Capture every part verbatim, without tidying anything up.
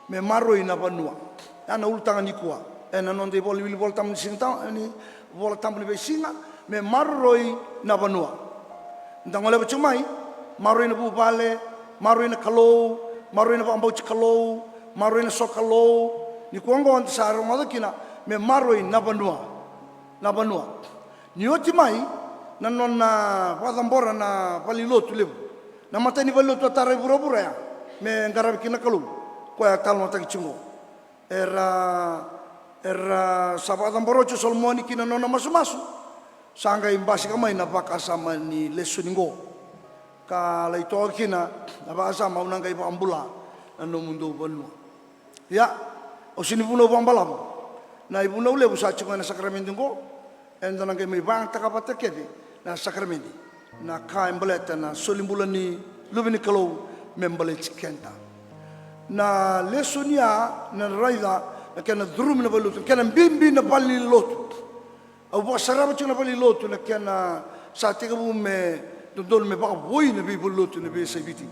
Me maroroi na vanua. Ya na ulutaga nikua ena noda ivola, wili Vola Tabu ni siga ta-, ni Vola Tabu ni veisiga. Me maroroi na vanua. Da goleva tiko mai, maroroi na vuvale, maroroi na Kalou, maroroi na vakabauti Kalou, maroroi na sokalou. Nikua oqo da sa rogoca kina, me maroroi na vanua. Na vanua. Ni oti mai na nona vakacabora na valenilotu levu, na matai ni valenilotu a tara e vuravura ya me qaravi kina na Kalou, koya e talanoataki tiko oqo. Era, era sa vakacabora oti o Solomoni ki na nona masumasu. Sa qai basika mai na vakasama ni lesoni oqo, ka lai toka kina na vakasama: Au na qai vakabula na nomudou vanua. Ia, au sega ni vunau vakabalavu. Na ivunau levu sa tiko ena sakaramede oqo. Eda na qai mai vakayagataka vata kece na sakaramede, na ka e baleta na solibula ni Luve ni Kalou me baleti keda. Na lesoni ya na raica na kena curumi na valenilotu, na kena bibi na valenilotu. Au vakasarava tiko na valenilotu, na kena sa tekivu me dodonu me vakavoui na veivalenilotu ena veiyasai Viti.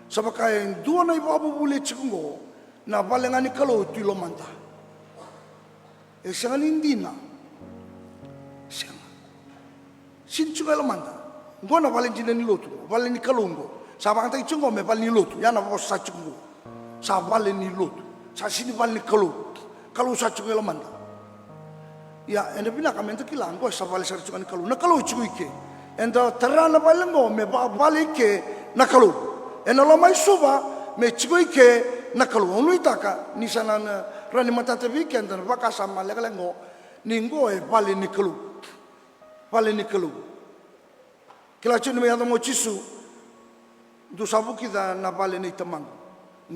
Sa vaka e dua na ivakavuvuli e tiko oqo, na vale ga ni Kalou tu i lomada. E sega ni dina. Sega. Sega ni tiko e lomada. Oqo na vale dina ni lotu, vale ni Kalou oqo. Sa vakayagataki tiko oqo me vale ni lotu. Ya na vosa sa tiko oqo. Sa vale ni lotu. Sa sega ni vale ni Kalou. Kalou sa tiko e lomada. Ia, eda vinaka meda kila oqo e sa vale sara tiko ga ni Kalou. Na Kalou e tiko i ke. Eda tara na vale oqo me vakavale i ke na Kalou. Ena loma i Suva me tiko i ke na Kalou. Au nuitaka ni sa na, na rawa ni matata vei keda na vakasama lekaleka oqo, ni oqo e vale ni Kalou. Vale ni Kalou. Kila tiko ni mai yaco mai o Jisu, dou sa vukica na vale nei Tamaqu.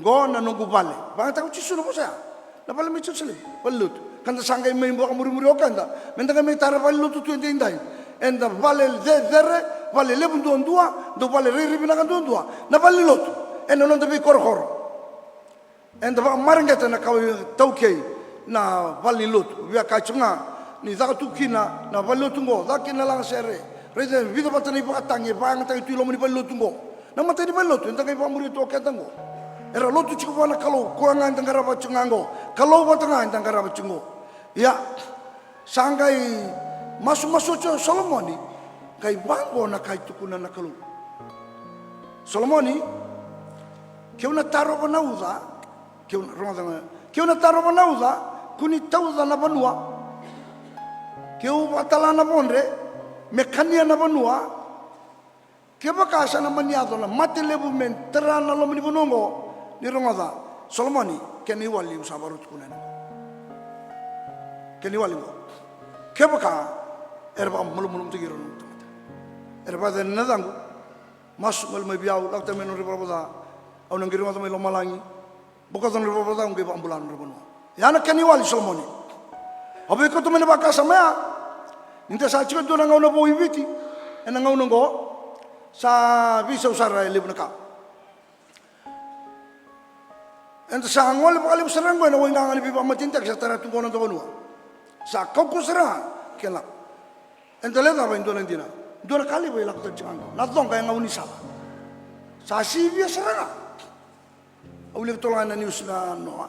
Oqo na noqu vale. Vakayagataka o Jisu na vosa ya. Na vale mai Jerusalemi, valenilotu. Ka da sa qai mai vakamurimuri o keda, meda qai mai tara valenilotu tu edaidai. Eda vale cecere, vale levu duadua, dau vale rairai vinaka duadua. Na valenilotu, ena noda veikorokoro. Eda vakamareqeta na kawa iTaukei na valenilotu. Via kaya tiko ga ni caka tu kina na valenilotu oqo, caka kina na lagasere. Raica e vica vata na ivakatagi e vakayagataki tu i loma ni valenilotu oqo. Na matai ni valenilotu eda qai vakamuria tu o keda oqo. Era lotu tiko vua na Kalou, koya ga eda qarava tiko ga oqo. Kalou vata ga eda qarava tiko oqo. Ia, sa qai masumasu oti o Solomoni, qai vaqo na ka e tukuna na Kalou. Solomoni, keu na tarova na uca, keu na, rogoca ga, keu na tarova na uca, kua ni tauca na vanua. Keu vakatala na vodre me kania na vanua. Kevaka sa na mani yaco na mate levu me tara na loma ni vanua oqo, ni rogoca, Solomoni, kena iwali au sa vakarau tukuna yani. Kena iwali oqo. Kevaka era vakamalumalumutaki ira na noqu tamata, era vakacacani na yacaqu, masu, gole mai vei au, lako tani mai na nodra ivalavala ca, au na qai rogoca mai lomalagi, bokoca na nodra ivalavala ca, au qai vakabula na nodra vanua. Ya na kena iwali Solomoni. Au via kauta mai na vakasama ya, ni da sa tiko e dua na gauna vou i Viti ena gauna oqo, sa veisau sara e levu na ka. Eda sa gole vakalevu sara oqo ena waigaga ni veivakamatenitaki sa tara tu oqo na noda vanua. Sa kaukauwa sara ga ke lako. Eda lai cava e dua na dina? Dua na ka levu e lako tani tiko ga oqo, na coqa e gaunisala. Sa sivia sara ga. Au wilika tale ga ena niusi na noa,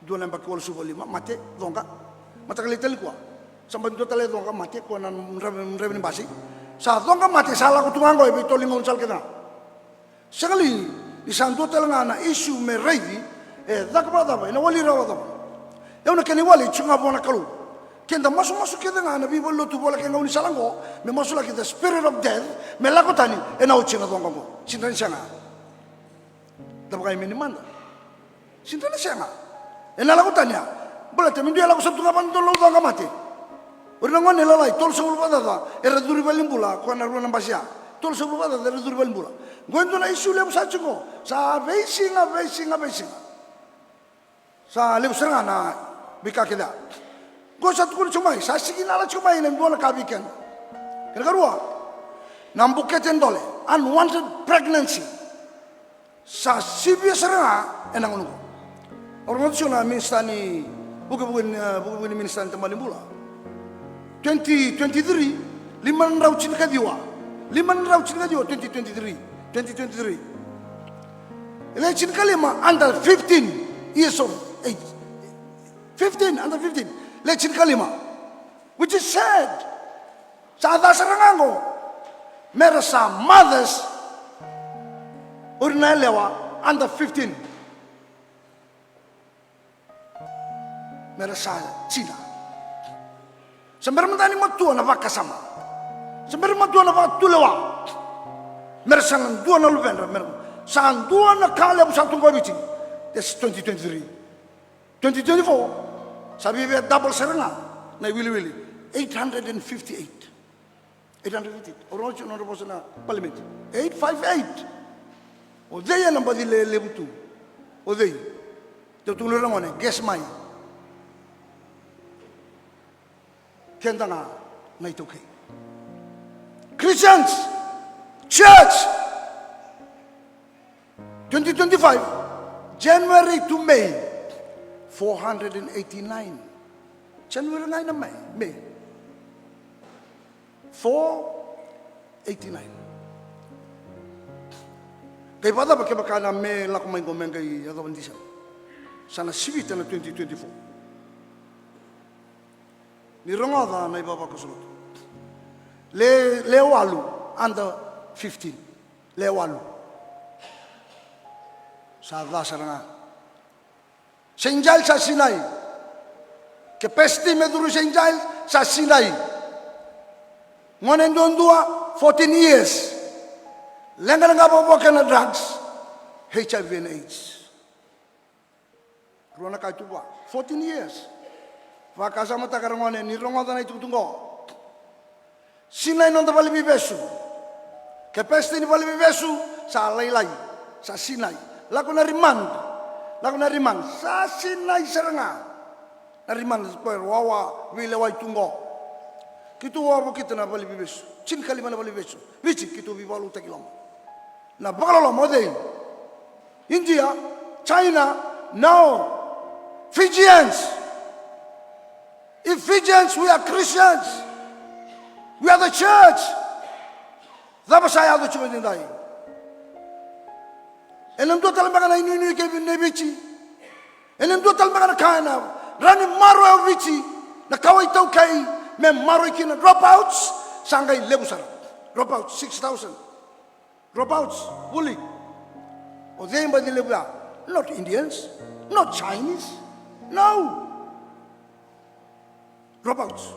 dua na yabaki walusagavulu ka lima, mate, coqa. Mataka lailai tale nikua, sa bati dua tale e coqa, mate, koya na draiva, draiva ni basi. Sa coqa, mate, sa lako tu ga oqo e veitolo ni gaunisala kece ga. Sega li ni sa dua tale ga na issue me raici, e caka vakacava, ena wali rawa cava? Ia na kena iwali e tiko ga vua na Kalou. Keda masumasu kece ga na veivalenilotu voleka e gaunisala oqo, me masulaki the spirit of death me lako tani ena oti na coqa oqo. Sega ni sega. Da vakaimeni mada. Sega ni sega. Ena lako tani ya. Baleta me dua e lako sara tu ga vua na dua na laucoqa, mate. O ira na gone lalai tolusagavulu vakacaca era curu i valenibula, koya na rua na basi ya. Tolusagavulu vakacaca era curu i valenibula. Oqo e dua na issue levu sa tiko. Sa veisiga, veisiga, veisiga. Sa levu sara ga na veika kece ya. Oqo sa tukuni tiko mai, sa sikinala tiko mai na dua na ka vei keda. Kena karua, na bukete dole, unwanted pregnancy. Sa sivia sara ga ena gauna oqo. Au rogoca tiko na minisita ni vukevuke ni, e, vukevuke ni minisita ni tabana ni bula. Twenty twenty-three, lima na drau tinikaciwa. Lima na drau tinikaciwa, twenty twenty-three. Twenty twenty-three. E le tinikalima under fifteen. years of age. Fifteen, under fifteen. Le tinikalima. Which is sad. Sa ca sara ga qo. Mera sa mothers. O ira na yalewa under fifteen. Mera sa tina. Se bera mada ni matua na vakasama. Se bera matua na vakatulewa. Mera sa dua na luvedra, mera sa dua na ka levu sa tu qo e Viti. That's twenty twenty-three. Twenty twenty-four, sa via double sara ga na iwiliwili. Eight hundred and fifty-eight. Eight hundred fifty-eight. Au rogoca tiko na nodra vosa na palimedi. Eight five eight. O cei ena baci le levu tu? O cei? Dau tukuna ira na gone, guess mai. Keda ga na iTaukei. Christians, church, twenty twenty-five, January to May, four hundred and eighty-nine. January ga ina May, May. Four eighty-nine. Qai vakacava kevaka na me lako mai qo me qai yacova December? Sa na sivita na twenty twenty-four. Ni rogoca na ivavakoso lotu. Le, le walu, under fifteen. Le walu. Sa ca sara ga. Saint Giles sa sinai. Capacity me curu i Saint Giles sa sinai. Gone duadua, fourteen years. Leqa na qavokavoka na drugs, H I V and AIDS. Rua na ka e tu vua. Fourteen years. Vakasamataka ra gone ni rogoca na itukutuku qo. Sinai noda valeniveivesu. Capacity ni valeniveivesu sa lailai, sa sinai. Lako na remand. Lako na remand, sa sinai sara ga. Na remand, koya wawa veilewai tu qo. Keitou wawa vei keitou na valeniveivesu. Tinikalima na valeniveivesu. Viti, keitou veivakalotutaki loma. Na vakaloloma o cei? India? China? No. Fijians. If Fijians, we are Christians, we are the church. Cava sa yaco tiko edaidai? Ena dua tale beka na inuinui kei Viti. Ena dua tale beka na ka ena rawa ni maroroya o Viti, na kawa iTaukei, me maroroi kina dropouts, sa qai levu sara. Dropouts, six thousand. Dropouts, vuli. O cei baci levu ya? Not Indians, not Chinese. No. Dropouts.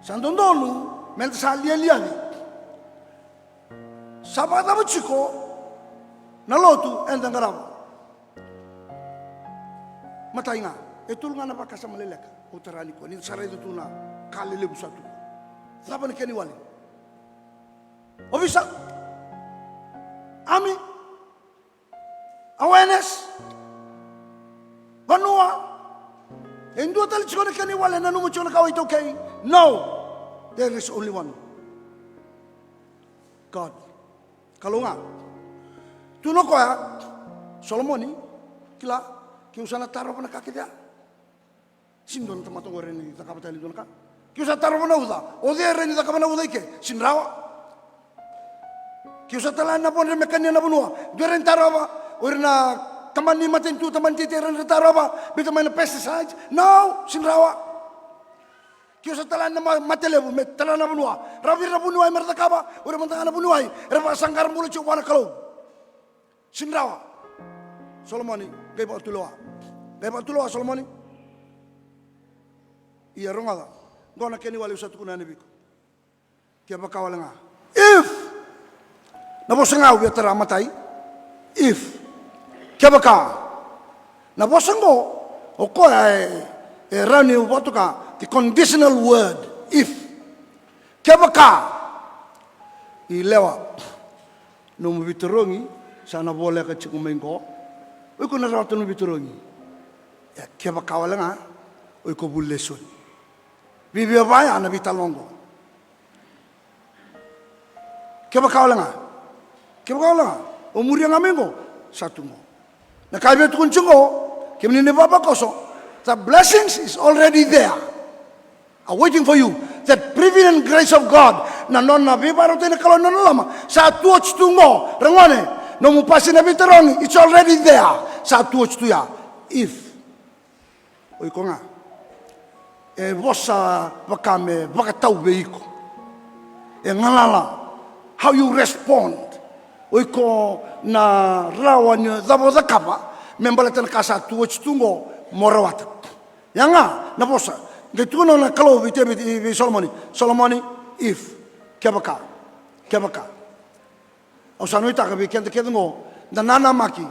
Sa dodonu meda sa lialiali. Sa vakacava tiko na lotu eda qarava? Matai ga, e tolu ga na vakasama leleka au tara nikua, ni da sa raica tu na ka lelevu sa tu. Cava na kena iwali? Ovisa. Army. Awareness. Vanua. E dua tale tiko na kena iwali e nanuma tiko na kawa iTaukei? No. There is only one God. Kalou ga. Tukuna o koya, Solomoni, kila, keu sa na tarova na ka kece ya. Sega ni dua na tamata qo e rawa ni cakava tale e dua na ka. Keu sa tarova na uca. O cei e rawa ni cakava na uca i ke? Sega ni rawa. Keu sa tala yani na vodre me kania na vanua. Dua e rawa ni tarova? O ira na tabana ni matanitu, tabana ni tete e rawa ni ra tarova? Biuta mai na pesticides? No, sega ni rawa. Keu sa tala yani na ma-, mate levu me tara na vanua. Rawa vei ira na vuniwai me ra cakava? O ira mada ga na vuniwai era vakasaqara bula tiko vua na Kalou. Sega ni rawa. Solomoni, qai vakatulewa. Qai vakatulewa Solomoni. Ia rogoca. Qo na kena iwali au sa tukuna yani vei iko. Kevaka wale ga. If. Na vosa ga au via tara matai. If. Kevaka. Na vosa qo, o koya e, e rawa ni vakatoka the conditional word. If. Kevaka. I lewa. Nomu veitarogi sa na voleka tiko mai qo. O iko na rawata nomu veitarogi. Ia kevaka wale ga o iko vuli lesoni. Viavia vaya na veitalanoa qo. Kevaka wale ga. Kevaka wale ga. O muria ga mai qo. Sa tu qo. Na ka e via tukuni tiko qo, kemuni na ivavakoso, the blessings is already there, are waiting for you. That prevenient grace of God, na nona veivakarautaki na Kalou, na nona loloma, sa tu oti tu qo. Ragone, nomu pasi na veitarogi, it's already there. Sa tu oti tu ya. Eve, o iko ga. E vosa vaka me vakatau vei iko. E galala how you respond. O iko na rawa ni cava o cakava me baleta na ka sa tu oti tu oqo mo rawata. Ia ga na vosa qai tukuna na Kalou vei Tevita, vei Solomoni, Solomoni, if, kevaka, kevaka. Au sa nuitaka vei keda kece oqo da nanamaki.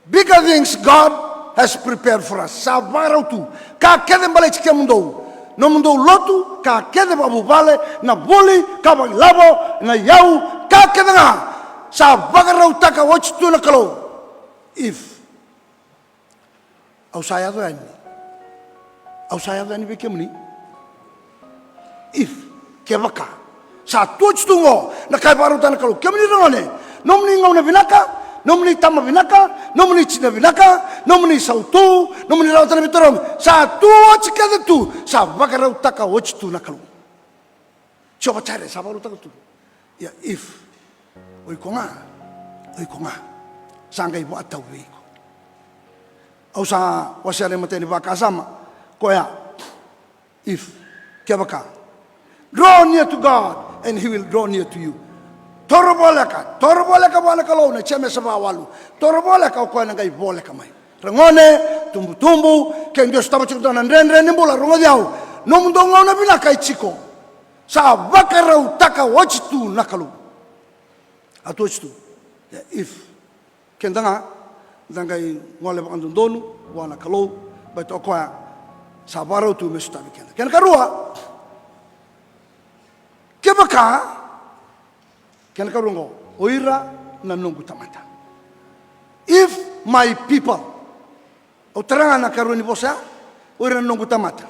Bigger things God has prepared for us. Sa vakarau tu ka kece baleti kemudou. Nomudou lotu, ka kece vakavuvale, na vuli, ka vakailavo, na iyau, ka kece ga. Sa vakarautaka oti tu na Kalou. If. Au sa yaco yani. Au sa yaco yani vei kemuni. If, kevaka. Sa tu oti tu oqo na ka e vakarautaka na Kalou. Kemuni ra gone, nomuni gauna vinaka, nomuni tama vinaka, nomuni tina vinaka, nomuni sautu, nomuni rawata na veitarogi. Sa tu oti kece tu, sa vakarautaka oti tu na Kalou. Jiova Jaire, sa vakarautaka tu. Ia, if, o iko ga, o iko ga. Sa qai vakatau vei iko. Au sa wasea na imatai ni vakasama, koya, if, kevaka. Draw near to God and he will draw near to you. Toro voleka, toro voleka vua na Kalou, na Jemesa vakawalu. Toro voleka, o koya na qai voleka mai. Ra gone, tubutubu, ke dua sotava tiko dua na dredre ni bula, rogoci au. Nomudou gauna vinaka e tiko. Sa vakarautaka oti tu na Kalou. A tu oti tu. Ia, if. Keda ga da qai gole vakadodonu vua na Kalou, baleta o koya sa vakarau tu me sotavi keda. Kena karua, kevaka, kena karua oqo, o ira na noqu tamata. If my people. Au tara ga na karua ni vosa ya, o ira na noqu tamata.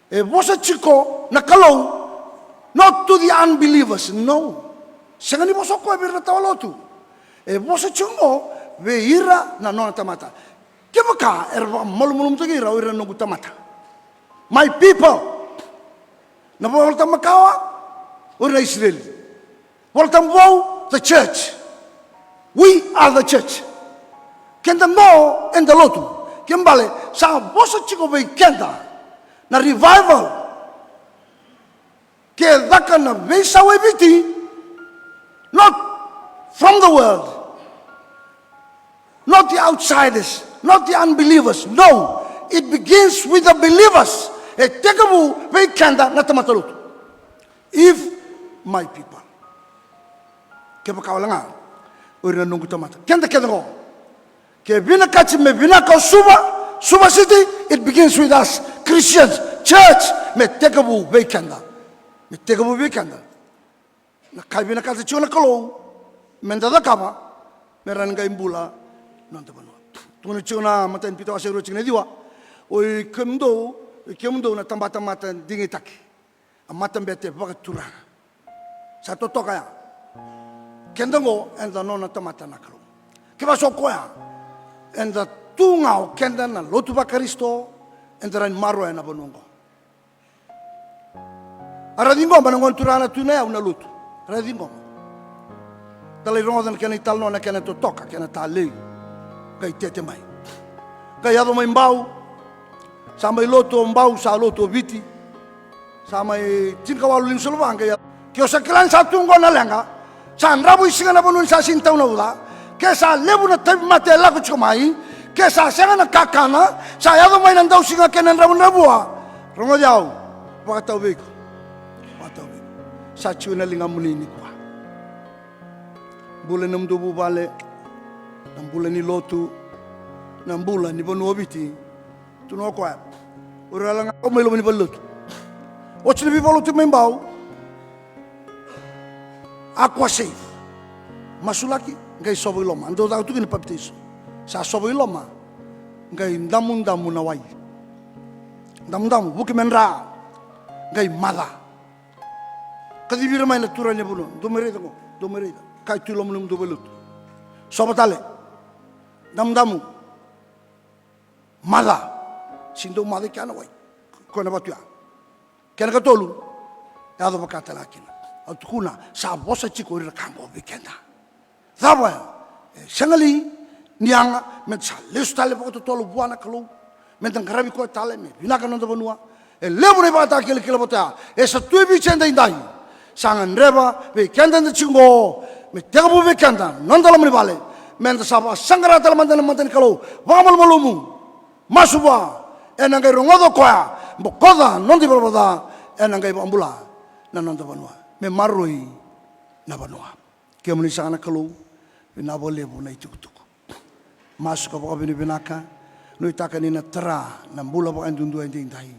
E vosa tiko na Kalou, not to the unbelievers, no. Sega ni vosa o koya vei ira na tawa lotu. E vosa tiko oqo vei ira na nona tamata. Kevaka era vakamalumalumutaki ira o ira na noqu tamata. My people. Na Vola Tabu makawa, o ira na Isireli. Vola Tabu Vou, the church. We are the church. Keda qo eda lotu. Kena ibalebale sa vosa tiko vei keda na revival. Ke caka na veisau e Viti, not from the world, not the outsiders, not the unbelievers. No, it begins with the believers. E tekivu vei keda na tamata lotu. If my people. Kevaka wale ga o ira na noqu tamata. Keda kece qo. Ke vinakati me vinaka o Suva, Suva City, it begins with us Christians, church, me tekivu vei keda. Me tekivu vei keda. Na ka e vinakata tiko na Kalou me da cakava, me rawa ni qai bula na noda vanua. Tukuna tiko na imatai ni Pita wase rua tikina e ciwa. O i kemudou, o i kemudou na tabatamata digitaki. A matabete vakaturaga. Sa totoka ya. Keda qo eda nona tamata na Kalou. Kevaka so koya eda tu ga o keda na lotu vaKarisito, eda rawa ni maroroya na vanua qo. A ra ciqoma na gone turaga na Tui Nayau na lotu. A ra ciqoma. Da lai rogoca na kena italanoa, na kena totoka, kena talei. Qai tete mai. Qai yaco mai Bau. Sa mai lotu o Bau, sa lotu o Viti. Sa mai tinikawalu limasagavulu ka va qai yaco. Ke o sa kila ni sa tu qo na leqa. Sa dravuisiga na vanua ni sa sega ni tau na uca. Ke sa levu na tauvimate e lako tiko mai. Ke sa sega na kakana. Sa yaco mai na dausiga kei na dravudravua. Rogoci au. Vakatau vei iko. Vakatau vei iko. Sa tiko na ligamuni nikua. Bula ni nomudou vuvale, na bula ni lotu, na bula ni vanua o Viti. Tukuna o koya, o ira la ga o mai loma ni valenilotu. Oti na veivalenilotu mai Bau. Aqua Save. Masulaki, qai sovo i loma. A dau caka tu kina papitaiso. Sa sovo i loma, qai damudamu na wai. Damudamu, vuki me dra, qai maca. Kacivi ira mai na turaga ni vanua, dou mai raica qo, dou mai raica. Kaya tu i loma ni nomudou valenilotu. Sova tale. Damudamu. Maca. Sega ni dau maca i kea na wai. Koya na vatu ya. Kena katolu. Yaco vaka tale ga kina. Au tukuna, sa vosa tiko o ira na ka qo vei keda. Cava ya? E sega li Ni yaga, meda sa lesu tale vakatotolo vua na Kalou, meda qaravi koya tale me vinaka na noda vanua. E levu na ivakatakilakila vata oya e sa tu e Viti edaidai. Sa gadreva vei keda eda tiko oqo me tekivu vei keda na noda loma ni vale, meda sa vakasaqara tale mada na mata ni Kalou vakamalumalumu. Masu vua, ena qai rogoca o koya, bokoca na noda ivalavala ca, ena qai vakabula na noda vanua, me maroroi na vanua. Kemuni saka na Kalou, vinaka vakalevu na itukutuku. Masu ka vakavinavinaka, nuitaka ni na tara na bula vakayadudua edaidai.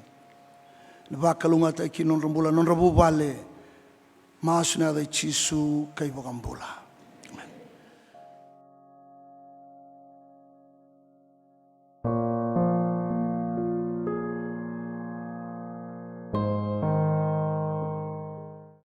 Na vakalougatataki kina nodra bula, nodra vuvale. Masu ena yaca i Jisu ka iVakabula.